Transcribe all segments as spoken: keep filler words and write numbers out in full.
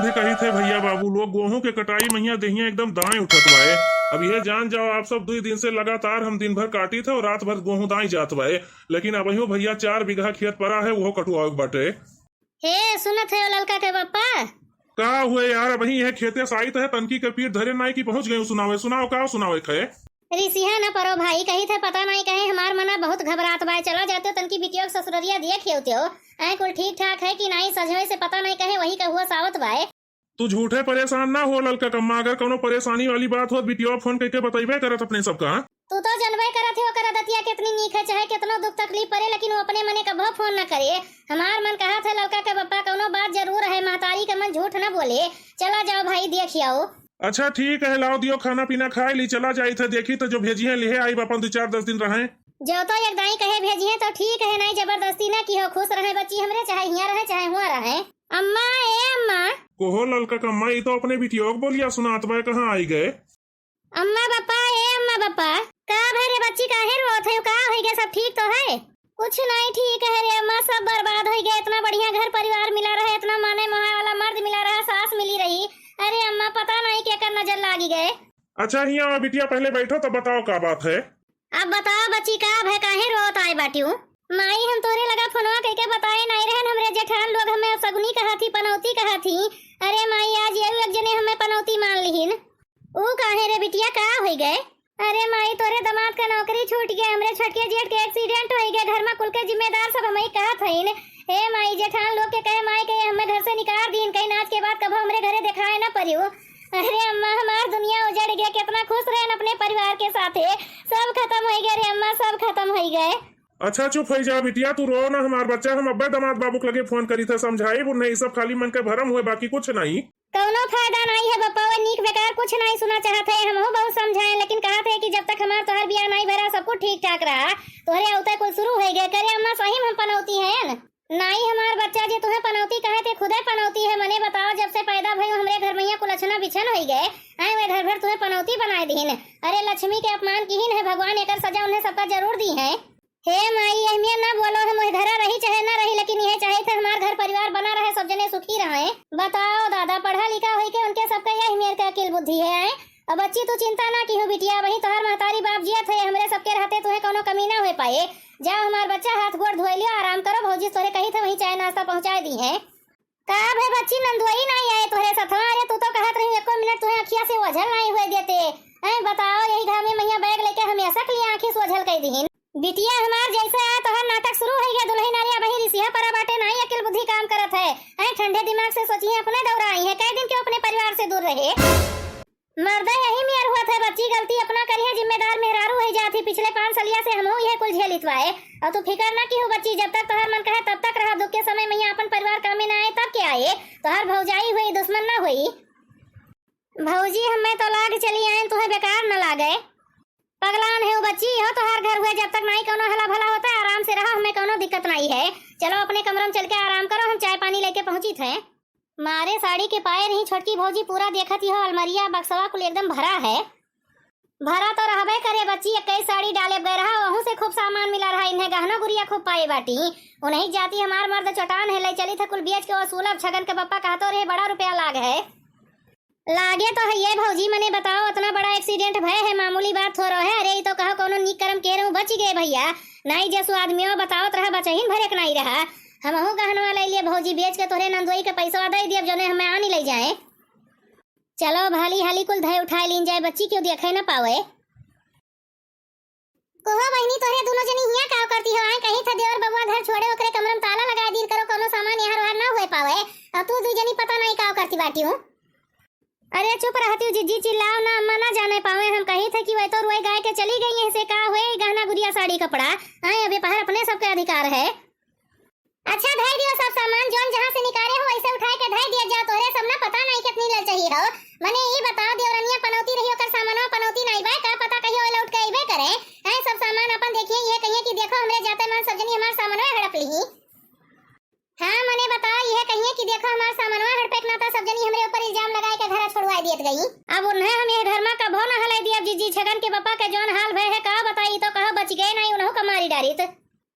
कही थे भैया बाबू लोग, गोहूं के कटाई महिया देहिया एकदम दाएं उठत बाए। अब ये जान जाओ आप सब, दुई दिन से लगातार हम दिन भर काटी थे और रात भर गोहूं दाई जात बाए, लेकिन अबहियो भैया चार बीघा खेत परा है, वो कटुआवे के बाटे। हे, सुनत है ओ ललका के पप्पा? का हुए यार, अबही यह खेते से आइत है, तनकी के पीठ धरे नाई कि पहुंच गए सुनावे। सुनाओ, का सुनावे खे? रिसिहा न परो भाई, कही थे पता नाई कहे हमार मना बहुत घबरात बाए। चला जाते तनकी बिटियो के ससुररिया देख हेवते हो, ऐ कुल ठीक ठाक है कि नाई, सजवे से पता नाई कहे वही का हुआ सावत बाए। तू झूठे परेशान ना हो ललका कम्मा, अगर कौनो परेशानी वाली बात होत बिटियो फोन करके बतइबे करत अपने सबका। तू तो जनबे करत है ओकर आदतिया कितनी नीक है, चाहे कितनो दुख तकलीफ पड़े लेकिन वो अपने मने कभो फोन न करे। हमार मन कहत है ललका के पप्पा कौनो बात जरूर है, महतारी के मन झूठ न बोले। चला जाओ भाई देख आओ। अच्छा ठीक है, लाओ दियो खाना पीना खाए ली, चला जाइत है, देखी तो जो भेजी है लिहे आई अपन दो चार दस दिन रहे। जो तो एक दाई कहे भेजी है तो ठीक है, नाई जबरदस्ती ना की हो, खुश रहे बच्ची हमरे, चाहे हिया रहे चाहे हुआ रहे। अम्मा, ए अम्मा। कोहो ललका कम्मा, ई तो अपने बिटियो के बोलिया सुनात बा, कहाँ आई गए? अम्मा बापा, ए अम्मा बापा, का भय रे बच्ची, काहे रोत है? का होई गए, सब ठीक तो है? कुछ नहीं ठीक है रे अम्मा, सब बर्बाद होई गए। इतना बढ़िया घर परिवार मिला रहे, इतना माने मोहाय वाला मर्द मिला रहा, सास मिली रही। अरे अम्मा, पता नहीं केकर नजर लागी गए। अच्छा हिया आवा बिटिया, पहले बैठो तब बताओ का बात है। अब बताओ बच्ची, का भय, काहे रोत आए बाटियो? माई, हम तोरे लगा फोनवा कइके बताए नाई रहन, हमरे जेठान लोग हमें सगुनी कहा थी, पनौती कहा थी। अरे माई, आज ये एक जने हमें पनौती मान लिहिन। ऊ काहे रे बिटिया, का होई गए? अरे माई, तोरे दामाद का नौकरी छूट गए, हमरे छोटके जेठ के एक्सीडेंट होई गए, घर में कुल के जिम्मेदार सब हमही कहत हईन। हे माई, जेठान लोग के कहे माई के हमें घर से निकाल दीन, कहीं आज के बाद कभो हमरे घरे देखाए ना परियो। अरे अम्मा, हमार दुनिया उजड़ गए, कितना खुश रहन अपने परिवार के साथे, सब खत्म होई गए रे अम्मा, सब खत्म होई गए। अच्छा चुप होई जा बिटिया, तू रो ना हमार बच्चा, हम अब्बे दामाद बाबू के लगे फोन करी थे, समझाई बुढ़ नहीं, सब खाली मन के भरम हुए, बाकी कुछ नहीं। कौनो फायदा नहीं है बप्पा, वो नीक बेकार कुछ नहीं सुना चाहत है। हमहू बहुत समझाए, लेकिन कहत है कि जब तक हमार तोहर बियाह नहीं भरा, सब कुछ ठीक ठाक रहा। तोहरे अवते कुल शुरू होई गए। करे अम्मा, सही में हम पनौती हैं? नहीं हमार बच्चा, जे तुहे पनौती कहे थे, खुदे पनौती है। मने बताओ, जब से पैदा भई हमरे घर में यहाँ कुल अछना बिछन होई गए, आए वे घर भर तुहे पनौती बनाए दीन। अरे लक्ष्मी के अपमान किहिन है भगवान, एकर सजा उन्हें सबका जरूर दी है। हे माई, एहमिया ना बोलो, हम ओह घरा रही चाहे ना रही, लेकिन यह चाहे थे हमार घर परिवार बना रहे, सब जने सुखी रहे। बताओ दादा, पढ़ा लिखा होई के उनके सबका यह मेर के अकिल बुद्धि है, आए? अब बच्ची तू चिंता ना किहो बिटिया, वही तोहार महतारी बाप जियत है, हमरे सबके रहते तुहे कौनो कमी ना होए पाए। जाओ हमार बच्चा, हाथ गोड़ धोए लियो, आराम करो, भौजी तोरे कही थे वही चाय नाश्ता पहुँचाए दी है। का भे बच्ची, नंदुआई नाई आए तोहरे सथवा? अरे तू तो कहत रही एको मिनट तुहे अखिया से ओझल नाई हुए देते। ऐ बताओ, यही घामे महिया बैग लेके हमेशा के लिए आँखी से ओझल कई दीहिन। बिटिया हमार जैसे आए तोहर नाटक शुरू होई गया दुल्हन, अरे अबही रिसिया परा बाटे, नाई अकिल बुद्धि काम करत है। ऐ ठंडे दिमाग से सोचिए, अपने दौरा आई है, कई दिन के अपने परिवार से दूर रहे। मर्दा यही मेर हुआ था बच्ची, गलती अपना करिहे, जिम्मेदार मेहरारू है जात ही। पिछले पाँच सलिया से हमहू यह कुल झेलित बाए। और तू फिकर ना किहो बच्ची, जब तक तोहर मन कहे तब तक रहा। दुख के समय में अपन परिवार कामे ना आए तब के आए। तोहर भौजाई हुई, दुश्मन ना हुई। भौजी हमें तो लाग चली आए, तुहे बेकार न लागे। पगलान है वो बच्ची, हो तोहर घर हुए, जब तक नाई कौनो हला भला होता है आराम से रहो, हमें कौनो दिक्कत नाई है। चलो अपने कमरा में चल के आराम करो, हम चाय पानी लेके पहुँची थे। मारे साड़ी के पाए रही छोटकी भौजी, पूरा देखत ही हो अलमरिया बक्सवा कुल एकदम भरा है। भरा तो रहबे करे बच्ची, इक्कीस साड़ी डाले गए रहा, वहू से खूब सामान मिला रहा, इन्हें गहना गुरिया खूब पाए बाटी। उन्हीं जाति हमार मर्द चटान है, ले चली थे कुल बेच के वसूलब। छगन के पप्पा कहतो रहे बड़ा रुपया लाग है। लागे तो है ये भौजी, मने बताओ, इतना बड़ा एक्सीडेंट भय है, मामूली बात थोड़ो है। अरे, ई तो कहो कौनो नीक कर्म के रहूं, बच गए भैया। नाई जसु आदमियों बताओ, तोरा बचहिन भरे के नाई रहा। हमहू गहनवा ले लिए भौजी, बेच के तोहरे नंदोई के पैसवा दे दियब, जौने हमें आनी ले जाए। चलो, भाली हाली कुल धय उठाए लीन जाए, बच्ची क्यों देखे न पावे। कोहो बहिनी, तोहरे दोनों जनी हियां काव करती हो? आए कहीं था देवर बबुआ घर छोड़े, ओकरे कमरा में ताला लगाए दीन करो, कौनो सामान यहाँ रोहार ना हुए पावे। और तू दू जनी पता नहीं काव करती बाटी हूँ। अरे चुप रहती हूँ जिज्जी, चिल्लाओ ना, अम्मा ना जाने पावे। हम कही थे कि वह तो रोए गाय के चली गई है, से का हुए गहना गुरिया साड़ी कपड़ा। आए अबे पहर अपने सबके अधिकार है। अच्छा, धई दियो सब सामान, जौन जहाँ से निकाले हो, वैसे उठाए के धई दिया जा। तोहरे सब ना पता नहीं कितनी ललचही हो। मने ई बताओ, देवरनिया पनौती रही, ओकर सामानवा पनौती नहीं बा, का पता कहियो लौट के अइबे करे। हैं, सब सामान अपन देखिए, ये कहिए कि देखो, हमरे जाते मान सब जनी हमार सामानवा हड़प लीही। हाँ, मने बताओ, ये कहिए कि देखो, हमार सामानवा हड़पे के नाता सब जनी हमरे ऊपर इल्जाम लगाए के घरा छोड़वाए दियत गई। अब उन्हें हम ये घर में कभो ना हलाई दिया, जिज्जी छगन के पापा के जौन हाल भय है, का बताई, तो कहो बच गए नहीं, उन्हों का मारी डारित।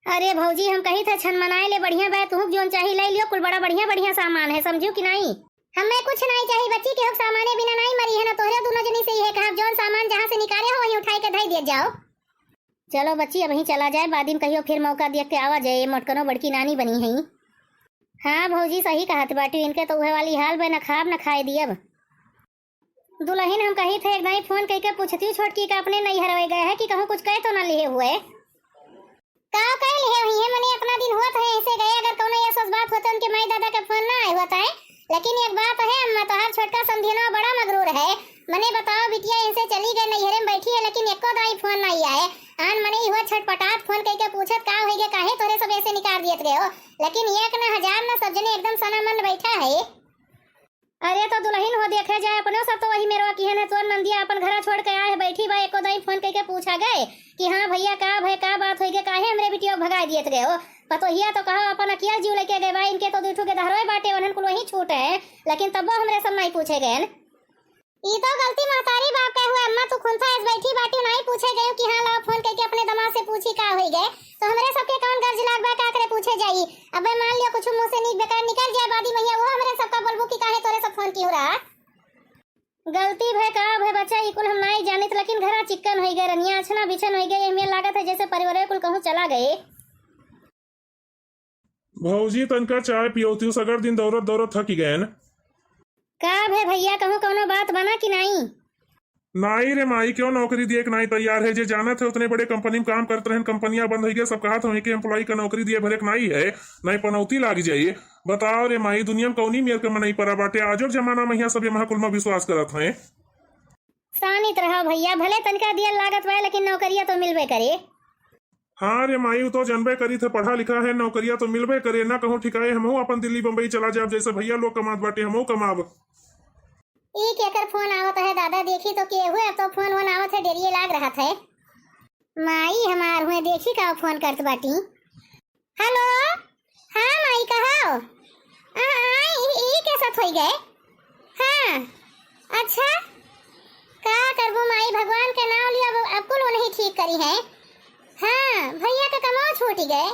अरे भौजी, हम कही थे छन मनाए ले बढ़िया बा, तुहू के जौन चाही ले लियो, कुल बड़ा बढ़िया बढ़िया सामान है, समझू कि नहीं? हमें कुछ नाई चाही बच्ची, केहू के सामाने बिना नाई मरी है ना, तोहरे दुनो जनी से इहे कहब, जौन सामान जहाँ से निकाले हो वहीं उठाई के धई दिया जाओ। चलो बच्ची, अबहीं चला जाए, बाद में कहियो फिर मौका देख के आवा जाए, ये मोटकनो बड़की नानी बनी है। हाँ भौजी, सही कहत बाटी, इनके तो उहे वाली हाल बा, न खाब न खाए दियब। दुलहिन, हम कही थे एक दाई फोन कइके पूछती छोटकी का अपने नैहर गए है कि कहूँ कुछ कह तो ना लिए हुए। का कह लिए हुई है, मने इतना दिन हुआ था ऐसे गए, अगर कौनो ये सोच बात होते उनके माई दादा के फोन ना आए हुआ था, लेकिन एक बात है अम्मा, तोहार छोटका समधिनवा बड़ा मगरूर है। मने बताओ बिटिया, इनसे चली गए नैहरे में बैठी है, लेकिन एको दाई फोन नहीं आए। आन मने हुआ छटपटात फोन कइके पूछत का होई गए, काहे तोरे सब ऐसे निकाल दियत गए हो, लेकिन एक न हजार न सब जने एकदम सना मन बैठा है। अरे तो दुलहिन हो, देखे जाए, अपने सब तो वही मेरवा किहन है, तोर नंदिया अपन घरा छोड़ के आए है, बैठी बा, एको दाई फोन कइके पूछा गए कि हाँ भैया, का भय, का बात होई गए, काहे हमरे बिटिया के भगाए दियत गए हो? पतोहिया तो कहो अपन अकिया जीव लेके गए बा, इनके तो दुठू के धरोए बाटे, उन्हन कुल वहीं छूट है, लेकिन तब्बो हमरे सब नहीं पूछे गए। ई तो गलती महतारी बाप के हुआ, अम्मा तू खुंथा ऐस बैठी बाटी, नहीं पूछे गए कि हाँ लाओ फोन कइके अपने दमाद से पूछी का होई गए, तो हमरे सबके कौन गर्ज लाग बा, का करे पूछे जाई? अबे मान लियो कुछ मुंह से नीक बेकार निकल जाए, बादी महिया वो हमरे सबका बोलबू कि काहे तोरे सब फोन की हो रहा। गलती भय का भय बच्चा, ई कुल हम नाई जानित, लेकिन घरा चिक्कन होई गए, रनिया अछना बिछन होई गए, एहमे लागत है जैसे परिवार कुल कहूँ चला गए। भौजी तनका चाय पियोती, सगर दिन दौरत दौरत थकी गए न। का भय भैया, कहूँ कौनो बात बना कि नाई? नाई रे माई, क्यों नौकरी दिए के नाई तैयार है? जे जानत है उतने बड़े कंपनी में काम करत रहन, कंपनियां बंद होई गए, सब कहत हो कि एम्प्लॉय का नौकरी दिए भरे के नाई है, नाई पनौती लाग जाई। बताओ रे माई, दुनिया में कौनी मेर के मनई परा बाटे? आजो के जमाना में यहाँ सब ये महाकुल में विश्वास करत हैं। शानित रहो भैया, भले तनिका दियल लागत बा, लेकिन नौकरिया तो मिलबे करे। हाँ रे माई, उ तो जनबे करी थे, पढ़ा लिखा है, नौकरिया तो मिलबे करे, ना कहूँ ठिकाए, हमहू अपन दिल्ली बम्बई चला जाब, जैसे भैया लोग कमात बाटे, हमहू कमाब। ई केकर फोन आवत है दादा, देखी तो के हुए, अब तो फोन वोन आवत है, डेरिये लाग रहा थे। माई हमार हुए, देखी का फोन करत बाटी। हेलो, हाँ माई, कहो। आ, आ, ई, ई के साथ होई गए? हाँ, अच्छा, का करबू माई, भगवान के नाम लियो, अब, अब कुल नहीं ठीक करी है। हाँ, भैया के कमाओ छूट गए।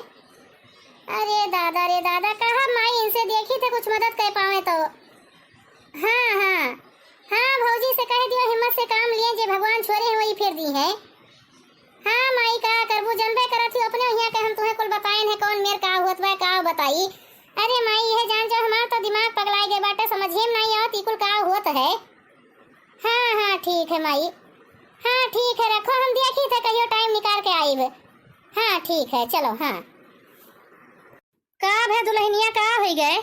अरे दादा रे दादा, कहा माई, इनसे देखी थे कुछ मदद कर पावे तो। हाँ, हाँ, हाँ, भौजी से कह दियो हिम्मत से काम लिए, जे भगवान छोड़े हैं वही फेर दी है। हाँ माई, का करबू, जनबे करत ही अपने हियाँ के हम तुहे कुल बताएन है, कौन मेर का होत बा, का बताई। अरे माई, यह जान जो हमार तो दिमाग पगलाए गए बाटे, समझे में नहीं आवत ई कुल का होत है। हाँ, हाँ, ठीक है माई। हाँ, ठीक है, रखो, हम देखी थे कहियो टाइम निकाल के आईब। हाँ, ठीक है, चलो, हाँ। का भे दुलहिनिया, का होई गए?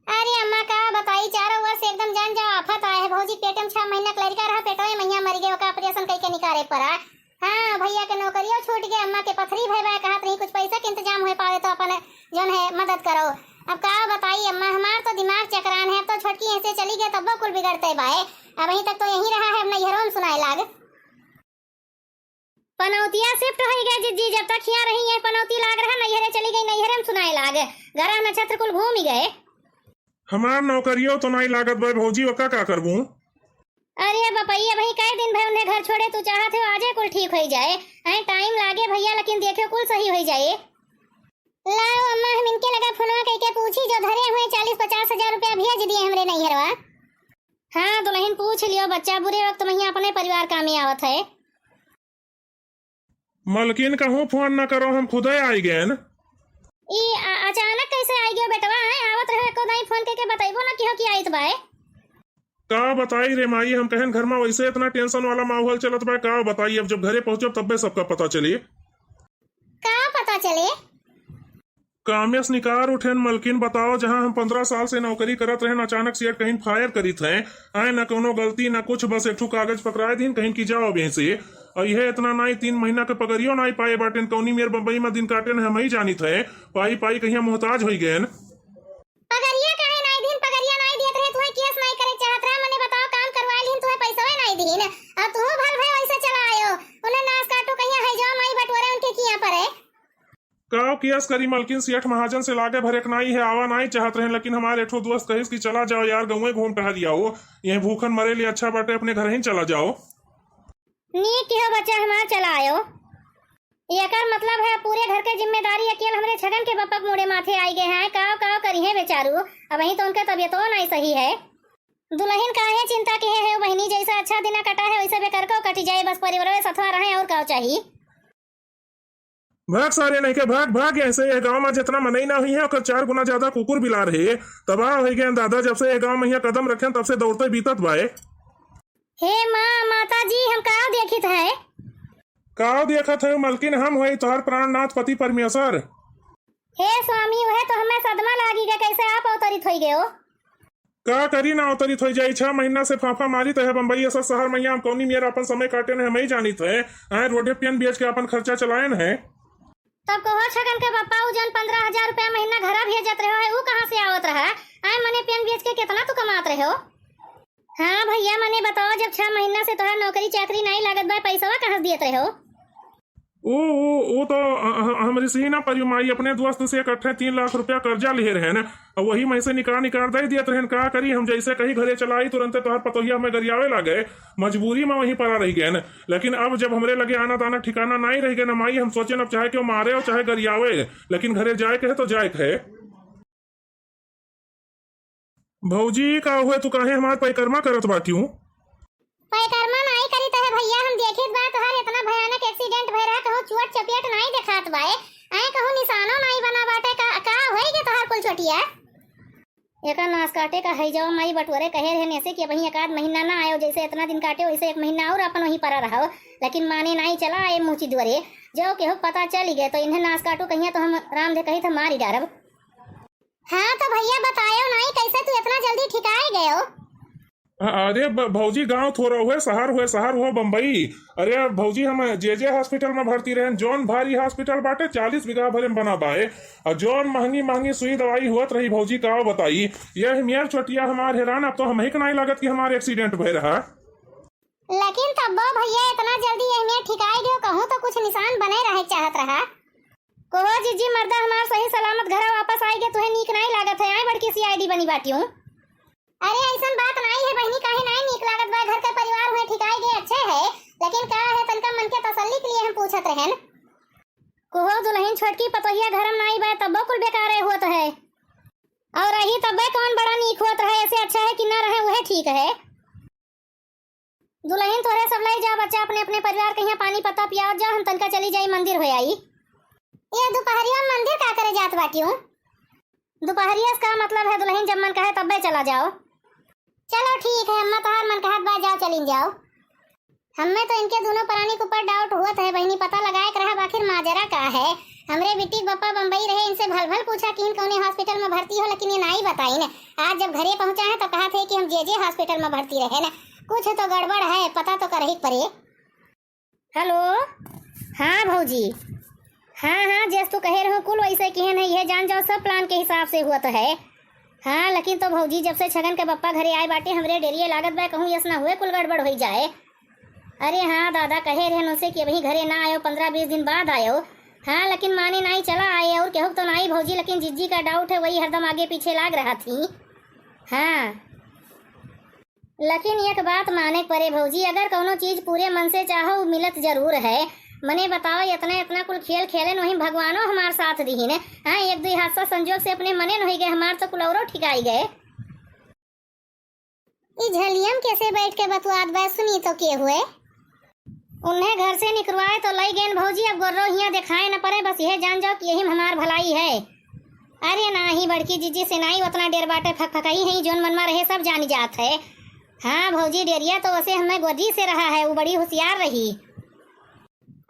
अरे अम्मा, का बताई, चारों ओर से एकदम जान जाओ आफत आए है। भौजी पेट में छह महीना के लड़का रहा, पेटवे में यहाँ मर गए, ओका ऑपरेशन कइके निकाले पड़ा। हाँ, भैया के नौकरियों छूट गए, अम्मा के पथरी भय बा, कहत रही कुछ पैसा के इंतजाम हो पावे तो अपन जौन है मदद करो। अब का बताई अम्मा, हमार तो दिमाग चकरान है, अब तो छोटकी ऐसे चली गई तब्बो कुल बिगड़ते बाए। अब अहीं तक तो यहीं रहा है, अब नैहरों में सुनाए लाग। पनौतिया शिफ्ट होई गए जिज्जी, जब तक हियाँ रही है पनौती लाग रहा, नैहरे चली गई, नैहरे में सुनाए लाग, घरा नक्षत्र कुल घूम ही गए। हमार नौकरियों तो नहीं लागत बा भौजी, ओका का करबू? अरे बपैया भाई, कई दिन भर उन्हें घर छोड़े तू चाहत हो, आजे कुल ठीक होई जाए। हैं, टाइम लागे भैया, लेकिन देखे कुल सही होई जाए। लाओ अम्मा, हम इनके लगा फोनवा कइके पूछी, जो धरे हुए चालीस पचास हजार रुपया भेज दिए हमरे नैहरवा। हाँ दुलहिन, पूछ लियो, बच्चा बुरे वक्त में ही अपने परिवार कामे आवत है। मलकिन कहूँ फोन न करो, हम खुदे आई गएन। ई अ-, अचानक कैसे आई गयो बेटवा? हैं, आवत रहे, एको दाई फोन कइके बतैबो न किहो कि आइत बाए। का बताई रे माई, हम कहन घर में वैसे इतना टेंशन वाला माहौल चलत बा, का बताई, अब जब घरे पहुँचब तब्बे सबका पता चली। का पता चले? कामे से निकार उठेन मलकिन, बताओ, जहाँ हम पन्द्रह साल से नौकरी करत रहेन, अचानक सेठ कहिन फायर करित हैं, आए न कौनो गलती न कुछ, बस एक ठो कागज पकड़ाए दिन, कहिन कि जाओ अब यहीं से। और यह इतना नाई, तीन महीना के पगरियो नाई पाए बाटेन, कौनी मेर बम्बई में दिन काटेन, हम ही जानित है, पाई पाई कहिया मोहताज होई गएन। पगरिया काहे नाई दिन, पगरिया नाई दियत रहे, तुहे केस नाई करे चाहत रहा, मने बताओ काम करवाए लिहिन, तुहे पैसवे नाई दिन, और तू भल भय वैसे चला आयो, उन्हें नाश काटू कहिया है जो माई बटोरे उनके किया परे। काव केस करी मलकिन, सेठ महाजन से लागे भरे के नाई है, आवा नाई चाहत रहे, लेकिन हमारे एक ठो दोस्त कहिस कि चला जाओ यार, गंवे घूम टहल आओ, यहीं भूखन मरे ले अच्छा बाटे, अपने घर ही चला जाओ। नीक किहो बच्चा हमार, चला आयो। एकर मतलब है पूरे घर के जिम्मेदारी अकेल हमरे छगन के बप्पा के मुड़े माथे आई गए हैं। काव काव करिहें बेचारू, अबहीं तो उनके तबियतो नाई सही है। दुलहिन काहे चिंता किहे है बहिनी, जैसे अच्छा दिना कटा है वैसे बेकरको कटि जाए, बस परिवारवे सथवा रहे और काव चाही। भाग सारे नहीं के, भाग, भाग यहाँ से। यह गाँव मा जितना मनई ना हुई है, ओकर चार गुना ज्यादा कुकुर बिलार है। तबाह होइ गए दादा, जब से यह गाँव मा यहाँ कदम रखे तब से दौड़ते बीतत बाए। हे माँ, माता जी, हम काव देखित है? काव देखत है मलकिन, हम होई तोहर प्राणनाथ पति परमेश्वर। हे स्वामी, वह तो हमें सदमा लागी गए, कैसे आप अवतरित होई गए हो? का करी ना अवतरित होई जाई, छह महीना से फांफा मारित है बम्बई ऐसा शहर मा, हम कौनी मेर अपन समय काटेन है, हमही जानित है। आए रोडे पेन बेच के अपन खर्चा चलाएन है। तब कहो छगन के बप्पा, उ जौन पन्द्रह हजार रुपया महीना घरा भेजत रहे हो, उ कहाँ से आवत रहा? आए मने पेन बेच के कितना तू कमात रहे हो? हाँ भैया, मने बताओ, जब छह महीना से तोहार नौकरी चाकरी नाई लागत बा, पैसवा कहाँ से दियत रहे हो? ओ, ओ, ओ तो, अ, अ, हमरे से ही ना परियो माई, अपने दोस्त से इकट्ठे तीन लाख रुपया कर्जा लिहे रहेन, अउर वही मा से निकाल, निकाल दे दियत रहेन। का करी हम, जैसे कही घरे चला आई, तुरंते तोहार पतोहिया हमें गरियावे लागे, मजबूरी मा वहीं परा रहि गएन। लेकिन अब जब हमरे लगे आना दाना ठिकाना नाई रहि गए ना माई, हम सोचेन अब चाहे केहू मारे अउर चाहे गरियावे, लेकिन घरे जाए के है तो जाए के है। भौजी, का हुए, तू काहे हमार पैकरमा करत बाटिउ? पैकरमा नाई करित है भैया, हम देखित बा तोहार इतना भयानक accident भय रहा, कहूँ चोट चपेट नाई देखात बाए, आए कहूँ निशानो नाई बना बाटे, का, का होई गे तोहार कुल चोटिया? एका नास काटे का है जवा माई बटुअरे कहे रहे नेसे कि अबहीं एक आध महीना ना आयो, जैसे इतना दिन काटे वैसे एक महीना और अपन वहीं परा रहो, लेकिन माने नाई चला आए मुँह चिदुअरे, जो केहू पता चली गए तो इन्हें नास काटू कहिया तो हम राम दे कही था मारी डारब। हाँ तो भैया बतायो नाई, कैसे तू इतना जल्दी ठिकाए गयो? अ-, अरे ब-, भौजी, गाँव थोड़ा हुए, शहर हुए, शहर हुए बम्बई। अरे भौजी, हम जे जे hospital मा भर्ती रहेन, जौन भारी hospital बाटे, चालीस बीघा भरे मा बना बाए, अउर जौन महंगी महंगी सुई दवाई हुअत रही भौजी, का बताई, यह मेर चोटिया हमार हेरान, अब तो हमही के नाई लागत कि हमार accident भय रहा। लेकिन तब्बो भैया इतना जल्दी यह मेर ठिकाई गयो, कहूँ तो कुछ निशान बने रहे चाहत रहा। कहो जिज्जी मर्दा हमार सही सलामत घरा वापस आई गए, तुहे नीक नाई लागत है, आए बड़की CID बनी बाटिउ। अरे ऐसन बात नाई है बहिनी, काहे नाई नीक लागत बा, घर का परिवार हुए ठिकाई गए अच्छे है, लेकिन का है तनका मन के तसल्ली के लिए हम पूछत रहेन। कहो दुलहिन छोटकी पतोहिया घरम नाई बा तब्बो कुल बेकारे होत है, अउर रही तब्बे कौन बड़ा नीक होत रहे, ऐसे अच्छा है कि ना रहे वह ठीक है। दुलहिन तोहरे सब लई जा बच्चा, अपने अपने परिवार के यहाँ पानी पत्ता पियावत जा, हम तनका चली जाई मंदिर हो आई। ये दुपहरिया में मंदिर का करे जात बाटिउ? दुपहरिया से का मतलब है दुलहिन, जब मन कहे तब्बे चला जाओ। चलो ठीक है अम्मा, तोहार मन कहत बा जाओ चलिन जाओ। हमें तो इनके दुनो प्राणी के ऊपर doubt होत है बहिनी, पता लगाए के रहा बाकिर माजरा का है। हमरे बिट्टी के बप्पा बम्बई रहे, इनसे भल भल पूछा कि इन कौने hospital में भर्ती हो, लेकिन ये नाई बताइन। आज जब घरे पहुँचा है तो कहत है कि हम जे जे hospital में भर्ती रहेन, कुछ तो गड़बड़ है, पता तो करही के परे। Hello, हाँ भौजी, हाँ हाँ, जैस तू कहे रहो कुल वैसे किहे नहीं है, जान जाओ सब plan के हिसाब से होत है। हाँ लेकिन तो भौजी जब से छगन के बप्पा घरे आए बाटे हमरे डेरिये लागत बा कहूँ यस ना हुए कुल गड़बड़ होई जाए। अरे हाँ दादा, कहे रहन उनसे कि अबहीं घरे ना आयो, पन्द्रह बीस दिन बाद आयो। हाँ, लेकिन माने नाई चला आए और केहू तो नाई भौजी, लेकिन जिज्जी का doubt है, वही हरदम आगे पीछे लाग रहा थी। हाँ, लेकिन एक बात माने के परे भौजी, अगर कौनो चीज पूरे मन से चाहो, उ मिलत जरूर है। मने बताओ, इतना इतना कुल खेल खेलेन, वहीं भगवानो हमार साथ दिहिन। हाँ, एक दुई हादसा संजोग से अपने मने न होई गए, हमार तो कुल औरो ठिकाई गए। ई झलियम कैसे बैठ के बतुआत बा, सुनी तो के हुए? उन्हें घर से निकरवाए तो लई गेन भौजी, अब गोर्रो हियाँ देखाए न पड़े, बस यह जान जाओ कि यही में हमार भलाई है। अरे नाही बड़की जिज्जी से नाही उतना डेर बाटे, फकफकाई है, जोन मन में रहे सब जानी जात है। हाँ भौजी, डेरिया तो वैसे हमें गोदी से रहा है, वो बड़ी होशियार रही।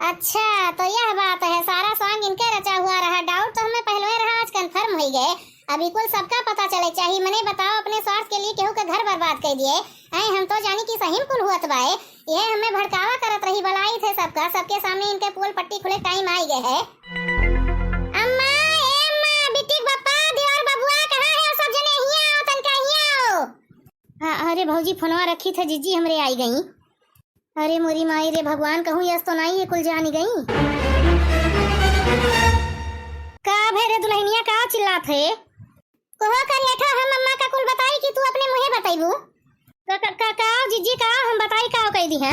अच्छा, तो यह बात है, सारा song इनके रचा हुआ रहा। Doubt तो हमें पहले रहा, आज confirm होई गए। अभी कुल सबका पता चले चाहिए। मने बताओ, अपने स्वार्थ के लिए केहू के घर बर्बाद कर दिए। ऐ हम तो जानी कि सही में कुल हुआ बाए। यह हमें भड़कावा करत रही, बलाई थे सबका, सबके सामने इनके पोल पट्टी खुले time आई गए है। अम्मा, ए अम्मा, बिट्टी के बप्पा, देवर बबुआ, कहाँ है सब जने? हियाँ आओ, तनका हियाँ आओ। हाँ, अरे भौजी, फोनवा रखी थे, जिज्जी हमरे आई गई। अरे मोरी माई रे भगवान, कहूँ यस तो नाई ये कुल जानी गई। का भे रे दुल्हनिया, का चिल्लात है? कहो करियठा, हम अम्मा का कुल बताई कि तू अपने मुँहे बतैबू? का, का, का, का जिज्जी, का हम बताई, का कह दी है?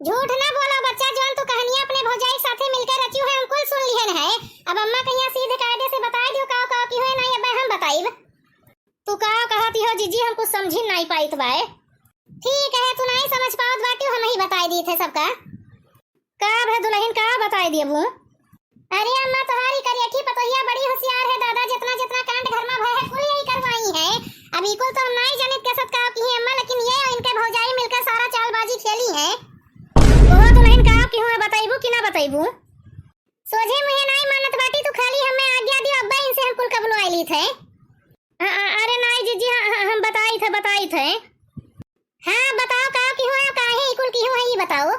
झूठ ना बोला बच्चा, जौन तू कहनिया अपने भौजाई के साथे मिलके सचू है, हम कुल सुन लिहन है। अब अम्मा कहिया सीधे कायदे से बताइ दियो, काव काव किहुए, नाहीं अब हम बताइब। तू काव कहती हो जिज्जी, हम कुछ समझी नाहीं पाइत बाए। ठीक है, तू नाहीं समझ पावत बाटियो, हमहीं बताइ दीत है सबका। का भे दुलहिन, का बताइ दियबू? अरे अम्मा, तोहारी करियठी पतोहिया बड़ी होशियार है दादा, जितना जितना कांड घर मा भए है कुल यही करवाई है। अब ई कुल तो हम नाहीं जानित के सत काव किही अम्मा, लेकिन ये इनके भौजाई मिलकर सारा चालबाजी खेली है। ओहो दुलहिन, काव किहुए, बताइबू कि ना बताइबू? सोझे मुँहे नाहीं मानत बाटी, तू खाली हमें आज्ञा दियो, अब्बे इनसे हम कुल कबलो आइली थे। अ-, अ-, अरे नाहीं जिज्जी, ह-, ह-, हम बताइत है, बताइत है। हाँ बताओ, काव किहुए, काहे ई कुल किहुए, ई बताओ।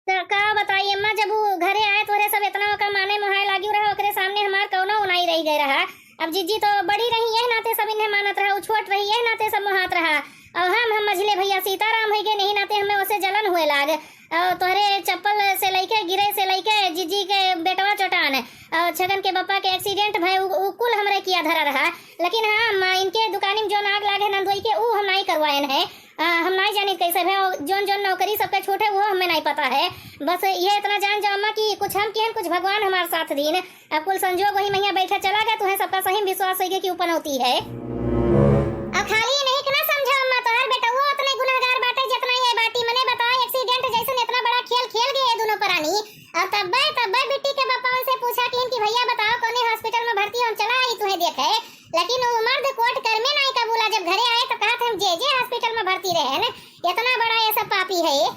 त का बताई अम्मा, जब उ घरे आए तोहरे सब इतना ओका माने मोहाए लागी रहा, ओकरे सामने हमार कौनो उनाई रहि गए रहा। अब जिज्जी तो बड़ी रही, यह नाते सब इन्हें मानत रहा, उ छोट रही, यह नाते सब मोहात रहा। और हम, हम मझले भैया सीताराम होइ गए, यही नाते हमें ओसे जलन हुए लाग। और तोहरे चप्पल से लइके, गिरे से लइके, जिज्जी के बेटवा चोटान, और छगन के बप्पा के accident भए, उ, उ कुल हमरे किया धरा रहा। लेकिन हाँ अम्मा, इनके दुकानी में जौन आग लागे नंदोई के, उ हम नाहीं करवाएन है। आ, हम नाहीं जानित कैसे भए, जौन जौन नौकरी सबके छूटे, वो हमें नाहीं पता है। बस ये इतना जान जाओ अम्मा कि कुछ हम किहन, कुछ भगवान हमार साथ दीन। अब कुल संजोग वही महिया बैठा चला गया, तुहें सबका सही में विश्वास होइगे कि उ पनौती है। अब खाली नहीं के ना समझो अम्मा, तोहर बेटउओ उतने गुनहगार बाटे जितना ये बाटी। मने बताओ, accident जैसन इतना बड़ा खेल खेल गए ये दोनों परानी। और तब्बे, तब्बे बिट्टी के बापा उनसे पूछा कि इनकी भैया बताओ कौने hospital में भर्ती हो, हम चला आई तुहें देखे। लेकिन वो मर्द कोर्ट कर में नाहीं कबूला, जब घरे आए तो कहा था हम जे जे hospital में भर्ती रहे न, इतना बड़ा ये सब पापी है ये।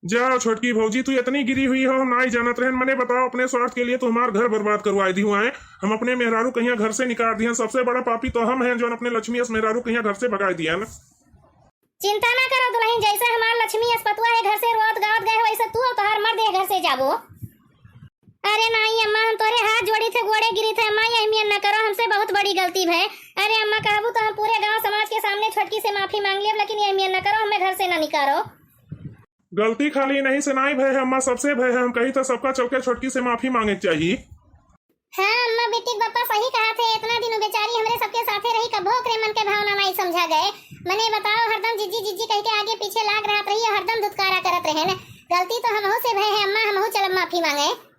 जा छोटकी भौजी, तू इतनी गिरी हुई हो, हम नाहीं जानत रहन। मने बताओ, अपने स्वार्थ के लिए तू हमार घर बर्बाद करवाए दिहु आए। हम अपने मेहरारू कहिया घर से निकाल दिहन। सबसे बड़ा पापी तो हम हैं, जौन अपने लक्ष्मी अस मेहरारू कहिया घर से भगाए दिहन। चिंता ना करो दुलहिन, जैसे हमार लक्ष्मी अस पतुआ है घर से रोत गावत गए, वैसे तू और तोहार मर्द ये घर से जाबो। अरे नाहीं अम्मा, हम तोहरे हाथ जोड़ी थे, गोड़े गिरी थे अम्मा, यह मियन न करो, हमसे बहुत बड़ी गलती भए। अरे अम्मा, कहबू तो हम पूरे गांव समाज के सामने छोटकी से माफी मांग लेब, लेकिन यह मियन न करो, हमें घर से ना निकारो। गलती खाली इन्हीं से नाहीं भए है अम्मा, सबसे भए है। हम कही तो सबका चौके छोटकी से माफी मांगे के चाहिए। हाँ अम्मा, बिट्टी के बापा सही कहा थे, इतना दिन उ बेचारी हमरे सबके साथे रही, कबो ओकरे मन के भावना नाहीं समझा गए। मने बताओ, हरदम जिज्जी जिज्जी कह के आगे पीछे लाग रहत रही, हरदम धुतकारा करत रहे न। गलती तो हमहू से भए है अम्मा, हमहू चलब माफी मांगे।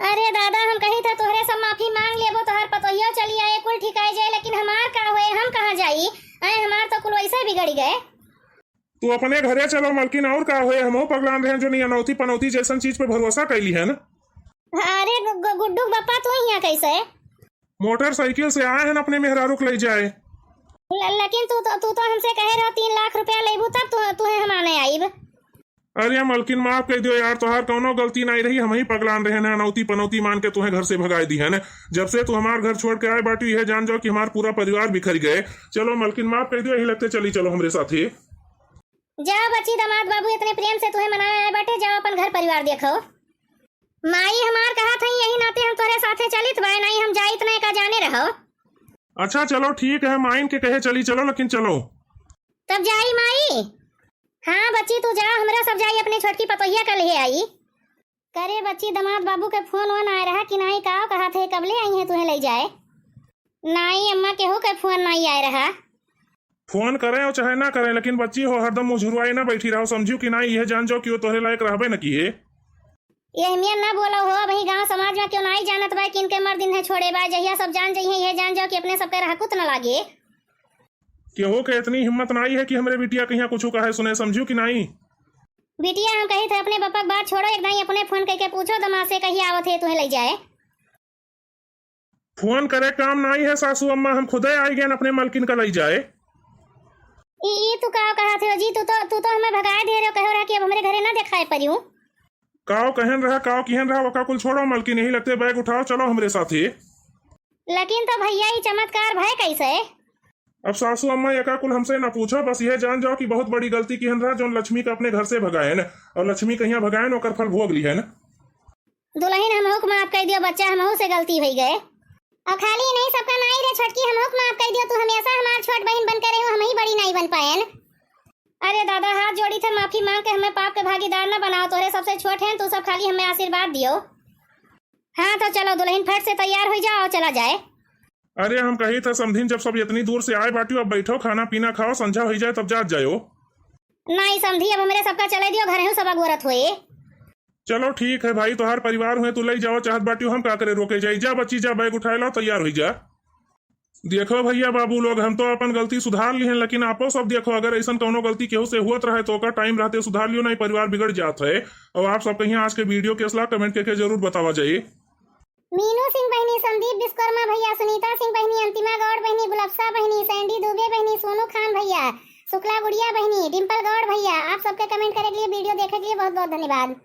अरे दादा, हम कही था तोहरे सब माफी मांग लेबो, तोहर पतोहियो चली आए, कुल ठिकाए जाए, लेकिन हमार का होए, हम कहाँ जाई? आए, हमार तो कुल वैसे बिगड़ गए। तू अपने घरे चलो मलकिन, और का होए, हमहू पगलान रहे जो नहीं अनौती पनौती जैसन चीज पे भरोसा कैली है ना। अरे गु-, गु-, गुड्डू के बापा, तू यहाँ कैसे? मोटरसाइकिल से आए हैं अपने मेहरारू के ले जाए। ल-, लेकिन तू तो, तू तो हमसे कहे रहो तीन लाख रुपया लेबू तब तू, तुहे हम आने आइब। अरे मलकिन, माफ कर दियो यार, तोहार कौनो गलती नाहीं रही, हमही पगलान रहे ना, अनौती पनौती मान के तुहे घर से भगाए दी है ना। जब से तू हमार घर छोड़ के आए बाटू, यह जान जाओ कि हमार पूरा परिवार बिखर गए। चलो मलकिन, माफ कर दियो, यही लगते चली चलो हमरे साथे। जाओ बच्ची, दामाद बाबू इतने प्रेम से तुहे मनाए आए बाटे, जाओ अपन घर परिवार देखो। माई हमार कहा था, यही नाते हम तोहरे साथे चलित बाए, नाहीं हम जाइत ना का जाने रहो। अच्छा चलो ठीक है, माइन के कहे चली चलो, लेकिन चलो। तब जाई माई। हाँ बच्ची, तू जा, हमरा सब जाई अपने छोटकी पतोहिया का ले आई। करे बच्ची, दामाद बाबू के फोन वोन आए रहा कि नाहीं, का कहा थे, कब ले आई है तुहे ले जाए? नाहीं अम्मा, केहू के फोन नाहीं आए रहा। फोन करें और चाहे ना करें, लेकिन बच्ची हो हरदम मुझुरवाई ना बैठी रहो, समझियो कि नाहीं, यह जान जाओ कि वो तोहरे लायक रहबे न किए। यह मियाँ ना बोलो हो, अबही गांव समाज में क्यों नाहीं जानत बा कि इनके मर्द इन्हें छोड़े बा, जहिया सब जान जइहे, यह जान जाओ कि अपने सबके रहकुत न लागे। केहू के इतनी हिम्मत नाहीं है कि हमरे बिटिया कहिया कुछ कहे सुने, समझियो कि नाहीं? बिटिया, हम कही थे अपने बप्पा के बात छोड़ो, एक दाई अपने फोन करके पूछो दमाद से, कहिया आवत है तुहे ले जाए। फोन करे काम नाहीं है सासू अम्मा, हम खुदे आई गए अपने मलकिन का ले जाए। ई, ई तू का कहा थे जी? तू तो, तू तो हमें भगाए दे रहे हो, कहो रहा कि अब हमरे घरे ना दिखाए परियो। काव कहन रहा, काव किहन रहा, वका कुल छोड़ो मलकिन, यही लगते बैग उठाओ, चलो हमरे साथे। लेकिन तो भैया, ई चमत्कार भय कैसे? अब सासू अम्मा एका कुल हमसे ना पूछो, बस यह जान जाओ कि बहुत बड़ी गलती किहन रहा, जौन लक्ष्मी का अपने घर से भगायन, और लक्ष्मी कहिया भगायन, ओकर फल भोग लिहन। दुलहिन, हमहू के माफ कर दियो बच्चा, हमहू से गलती होइ गए। और खाली इन्हीं सबका नाई रे छोटकी, हमहू के माफ कर दियो, तू हमेशा हमार छोट बहिन बन के रहो, हमही बड़ी नाई बन पायन। अरे दादा, हाथ जोड़ी थे, माफी मांग के हमें पाप के भागीदार न बनाओ, तोहरे सबसे छोट हैं, तू सब खाली हमें आशीर्वाद दियो। हाँ तो चलो दुलहिन, फट से तैयार होइ जाओ, चला जाए। अरे हम कही था समधिन, जब सब इतनी दूर से आए बाटियो, अब बैठो, खाना पीना खाओ, संझा होइ जाए तब जात जायो। नाई समधी, अब हमरे सबका चले दियो, घरहू सब अगोरत होए। चलो ठीक है भाई, तोहार परिवार हुए, तू लई जावा चाहत बाटियो, हम का करे रोके जाई। जा बच्ची जा, बैग उठाए ला, तैयार हुई जा। देखो भैया बाबू लोग, हम तो अपन गलती सुधार लिहन, लेकिन आपो सब देखो, अगर ऐसन कौनो गलती केहू से हुअत रहे तो ओकर टाइम रहते सुधार लियो, नहीं परिवार बिगड़ जात है। और आप सब कहिया आज के वीडियो कैसला, कमेंट करके जरूर बतावा जाए। मीनू सिंह बहिनी, संदीप विश्वकर्मा भैया, सुनीता सिंह बहिनी, अंतिमा गौड़ बहिनी, गुलप्सा बहिनी, सैंडी दुबे बहिनी, सोनू खान भैया, शुक्ला गुड़िया बहिनी, डिम्पल गौड़ भैया, आप सबके कमेंट करे के लिए, वीडियो देखे के लिए बहुत बहुत धन्यवाद।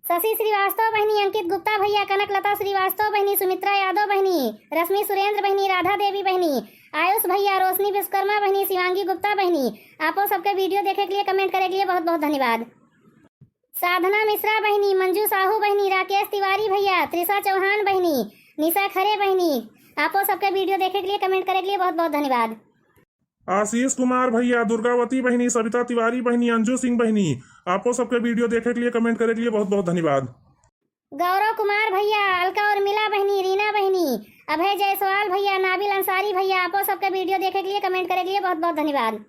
शशि श्रीवास्तव बहिनी, अंकित गुप्ता भैया, कनकलता श्रीवास्तव बहिनी, सुमित्रा यादव बहिनी, रश्मि सुरेंद्र बहिनी, राधा देवी बहिनी, आयुष भैया, रोशनी विश्वकर्मा बहिनी, शिवांगी गुप्ता बहिनी, आपो सबके वीडियो देखे के लिए, कमेंट करे के लिए बहुत बहुत धन्यवाद। साधना मिश्रा बहिनी, मंजू साहू बहिनी, राकेश तिवारी भैया, त्रिशा चौहान बहिनी, निशा खरे बहिनी, आपो सबके वीडियो देखे के लिए, कमेंट करे के लिए बहुत बहुत धन्यवाद। आशीष कुमार भैया, दुर्गावती बहिनी, सविता तिवारी बहिनी, अंजू सिंह बहिनी, आपो सबके वीडियो देखे के लिए, कमेंट करे के लिए बहुत बहुत धन्यवाद। गौरव कुमार भैया, अलका उर्मिला बहिनी, रीना बहिनी, अभय जायसवाल भैया, नाबिल अंसारी भैया, आपो सबके वीडियो देखे के लिए, कमेंट करे के लिए बहुत बहुत धन्यवाद।